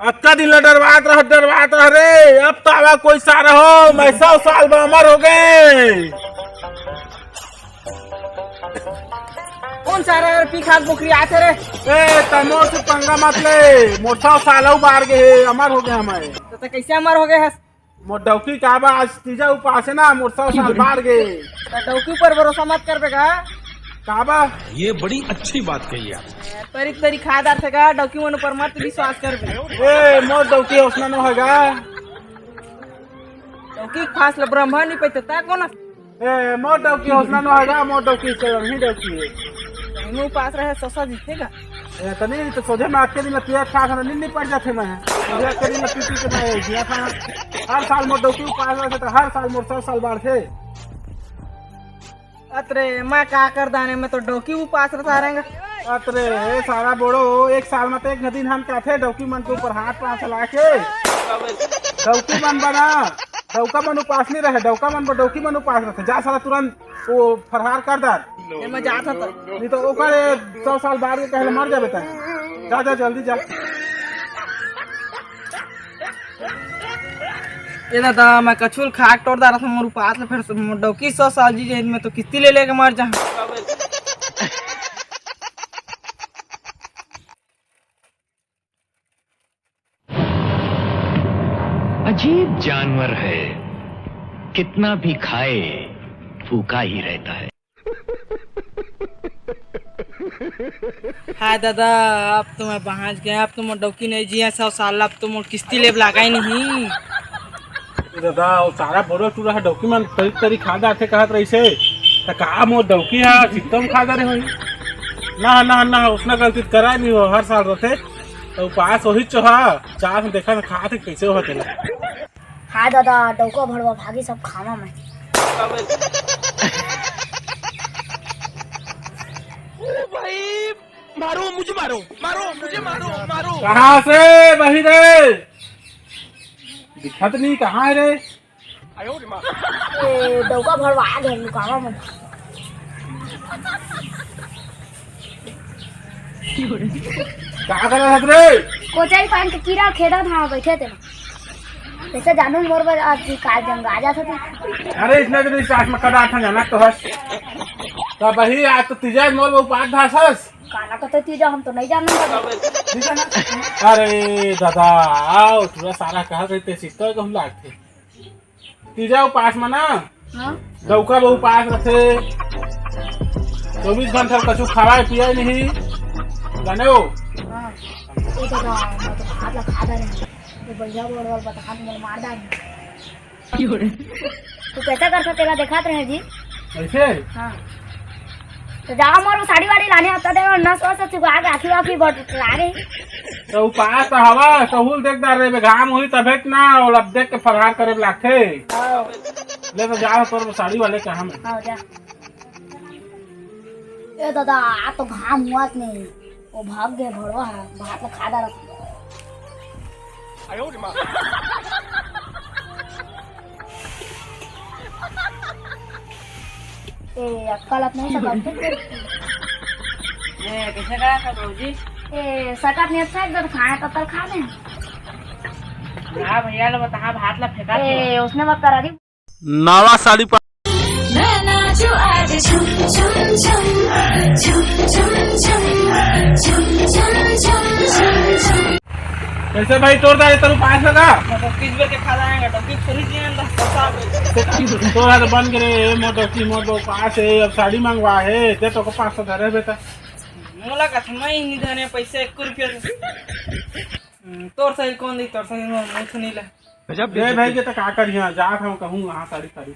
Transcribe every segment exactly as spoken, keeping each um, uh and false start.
अतका दिन ला डरवात रह, डरवात रह रे, अब तो आवा कोई सारा हो, मैं सौ साल बर अमर हो गए। कौन सारा यार पी खात बोकरी आथे रे? ए, त मोर से पंगा मत ले, मोर सौ साल अउ बाढ़ गे हे, अमर हो गए हमारे। तो, तो कैसे अमर हो गए हस? मोर डौकी का बा, आज तीजा उपास है ना, मोर सौ साल बाढ़ गे। तो डौकी ऊपर भरोसा मत करबे का? का बा? ये बड़ी अच्छी बात कही आप। तरी तरी खा डारथे का, डौकी मन ऊपर मत विश्वास करबे। ए, मोर डौकी ओसना नो हे गा। डौकी फांस ल ब्रह्मा नहीं पैते ता कौन? ए, मोर डौकी ओसना नो हे गा, मोर डौकी से ही डौकी है। कहीं उपास रहे सौ साल जीते का? ए, त नहीं, तो सोझे में अतके दिन ला पिया खा खाना नींद नहीं पड़ जाथे मैं। सोझे अतके दिन ला पी पी के मैं जिया था। हर साल मोर डौकी उपास रहथे, तो हर साल मोर सौ साल बाढ़थे। अतरे, मैं का कर दाने, मैं तो डौकी उपास रहता रहेंगा। अतरे, ए सारा बोड़ो, एक साल में तो एक दिन हम कहते डौकी मन के ऊपर हाथ पांव चला के। डौकी मन बना, डौका मन उपास नहीं रहे, डौका मन पर डौकी मन उपास रहथे। जा साला तुरंत वो फरहार कर डार। ए, मैं जात हूँ तो। नहीं तो ओकर सौ साल बाद के कहले मर जाबे तैं। जा, जा, जल्दी जा। ए दादा, मैं कछुल खाट टोर डारत हूँ, मोर उपास ले फिर से मोर डौकी सौ साल जी जाए, मैं तो किस्ती ले लेके मर जा। अजीब जानवर है, कितना भी खाए, भूखा ही रहता है। हाय दादा, अब तो मैं पहुंच गया, अब तो मोर डौकी नहीं जिया सौ साल, अब तो मोर किस्ती लेब लागा ही नहीं। ए दादा, वो सारा बोरो टूरा है, डौकी मन तरी तरी खा डारथे कहत रहिसे, त का मोर डौकी हा सितम खा डारे होही? ना, ना, ना, उसना गलती त करा नहीं हो, हर साल रहथे, तो पास वही चोहा, चार में देखा था, खा थे कैसे हो तेला। हाय दादा, डौका भड़वा भागी सब खावा मैं। अरे भाई, मारो मुझे, मारो, मारो मुझे, मारो, मारो। कहाँ से बही रे? दिखत नहीं, कहाँ है रे? ए, डौका भड़वा आ गए लुकावा में। का करत हस रे? कोचई पान के कीरा खेदा था, बैठे थे। कैसे जानू मोर बर आज की काल जंग आ जाता था। अरे इसने तो इस आस में कदा था जाना तो हस। तब वही आज तो तीजा मोर वो पाक धास हस। काला कते तीजा हम तो नहीं जानना। ठीक है ना? अरे दादा, आओ, थोड़ा सारा कहा कहते सिस्टर को हम लागते। तीजा उपास में ना, हाँ? डौका बहु उपास रथे, चौबीस घंटा कछु खावाय पियाय नहीं, जाने हो? हाँ। ए दादा, मैं तो भात ला खा डारे हूँ। ये बढ़िया बोल वाला बता, हाथ में मार डारे। तू कैसा कर सकते ला, देखात रहे जी। कैसे? हाँ। तो जाओ मोर साड़ी वाड़ी लाने आता दे, और नस वस चुका के आखी वाखी बट लागे। तो उपास तो हवा, सहूल देख डार रे, घाम हुई तभे त ना, और अब देख के फरहार करे लागथे। हाँ। ले तो जा तोर साड़ी वाले कहा में। हाँ, जा। ए दादा, आ तो घाम हुआ नहीं, वो भाग गए भड़वा है, भात ला खा डारा। ए, अक्कल अपने से करते। ए, कैसे कहा था भौजी? ए, सकत नहीं अच्छा, एक बार खाए तो कल खा लें। हाँ भैया, लो बता, भात ला फेंका ए, उसने मत करा दी। नवा साड़ी पा- मैं नाचू आज झुम झुम झुम, झुम झुम झुम, झुम झुम झुम, झुम झुम। कैसे भाई तोर दारे तरु पास लगा? तो किस बेर के खा जाएगा, तो किस थोड़ी जीवन दा, पता है। तोरा तो बन के रे, मोर डौकी, मोर डौकी पास है, अब साड़ी मंगवा है, दे तो को पाँच सौ धरे बेटा। मोला कथमा ही नहीं देने पैसे, एक रुपया से। हम्म, तोर सही कौन दी, तोर सही मोर मुँह नहीं ले। गजब ए भाई बेइज्जती। के तो का करिया, जात हम कहूँ वहाँ साड़ी साड़ी।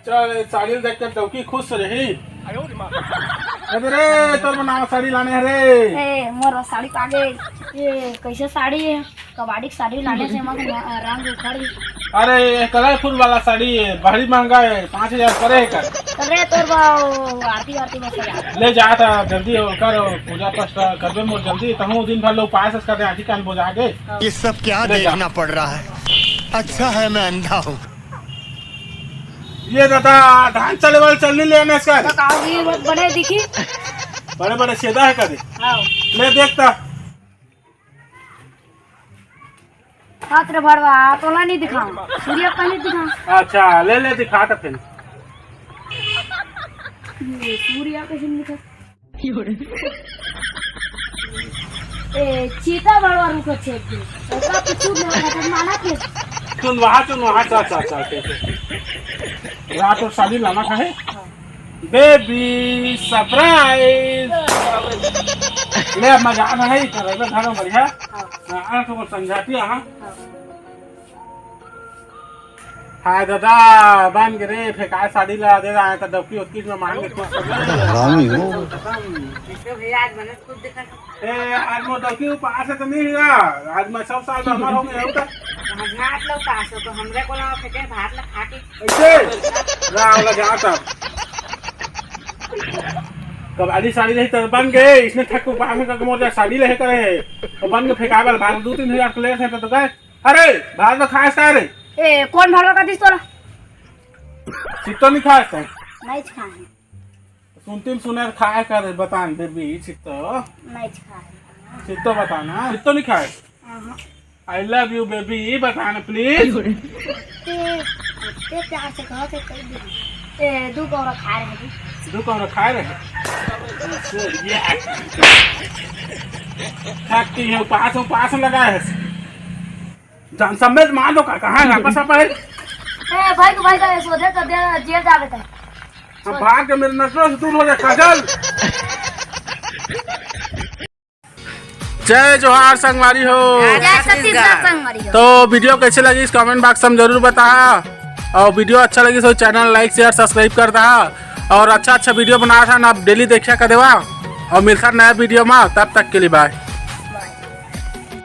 चल, ए साड़ी देख के डौकी खुश रही। अबे रे, तोर बनावा साड़ी लाने हरे। ए, मोर साड़ी पागे। ए, कैसे साड़ी है? कबाड़ी के साड़ी लाने से मत रंग उखड़ गई। अरे, ये कलरफुल वाला साड़ी है, भारी महंगा है, पाँच हजार पड़े है कर। अरे, तोर बा, आरती, आरती बस यार। ले जा था, जल्दी हो, कर, पूजा पाठ कर, करबे मोर जल्दी, तहूँ दिन भर लो उपास कर दे, आँखी कान बुझा दे। ये सब क्या ले जा। देखना पड़ रहा है? अच्छा है मैं अंधा हूँ। ये दादा, धान चले वाले चलनी ले आने इसका। तो का होगी, वो बने दिखी। बड़े बड़े छेदा हे का दे। हाँ। ले देख ता। हाथ रे भड़वा, तोला नहीं दिखाऊं, सूर्या का नहीं दिखाऊं। अच्छा, ले ले, दिखा तो फिर। ये सूर्या का नहीं दिखा। ए, चीता भड़वा रुको छेद दे। ओका कुछ ना खतम माना फिर। सुन वहाँ, सुन वहाँ, चल, चल, चल, चल, चल। रात और शादी लाना का है? हाँ। Baby surprise. ले, अब मैं जात हँव, इधर रहिबे घर में बढ़िया। हाँ। हाँ, तो वो समझाती है, हाँ। हाँ। हाय दादा, बन गे रे, फेंकाय साड़ी ला दे रहा है, तो डबकी उतकी में मांग के खुश कर ले। हरामी हो। खत्म। इसके भैया आज मैंने खुद देखा। ए, आज मोर डबकी उपास है तो नहीं हुआ, आज मैं सब साल में हमार हो गया होता। आज हाथ लो पास हो तो हमरे को ना फेंके, भात ला खा के। ऐसे? ना, वाला जा तब। कबाड़ी साड़ी रही तो बन गए, इसने थक उपास में करके मोर साड़ी ले करे है। तो बन के फेंकाय वाला भात दो तीन हजार के ले थे तो, तो गए। अरे, भात तो खाए सा रे। ए, कौन भड़वा का दिस तोला? चित्तो नहीं खाए थे? नहीं खाए। सुनती सुने खाए कर बतान बेबी चित्तो। नहीं खाए। चित्तो बताना। चित्तो नहीं खाए? हाँ। I love you baby बताना please। ते, ते प्यार से कहो तो कह दे। ए, दू कौड़ा खा रहे हैं। दू कौड़ा खा रहे हैं? अच्छा, ये। खाती है, उपास, उपास लगा है। जान समेत मार दो का, कहाँ है? आपस आप है? ए, भाई, तू भाई का सोधे तो दे, जेल जा बेटा। अब भाग के मेरे नजरों से दूर हो जा, काजल। जय जोहार संगवारी हो। जय छत्तीसगढ़ संगवारी हो। तो वीडियो कैसे लगी इस कमेंट बॉक्स में जरूर बताहा, और वीडियो अच्छा लगी तो चैनल लाइक शेयर सब्सक्राइब कर दहा, और अच्छा अच्छा वीडियो बना था ना, डेली देखा कर देवा, और मिलता नया वीडियो में, तब तक के लिए बाय।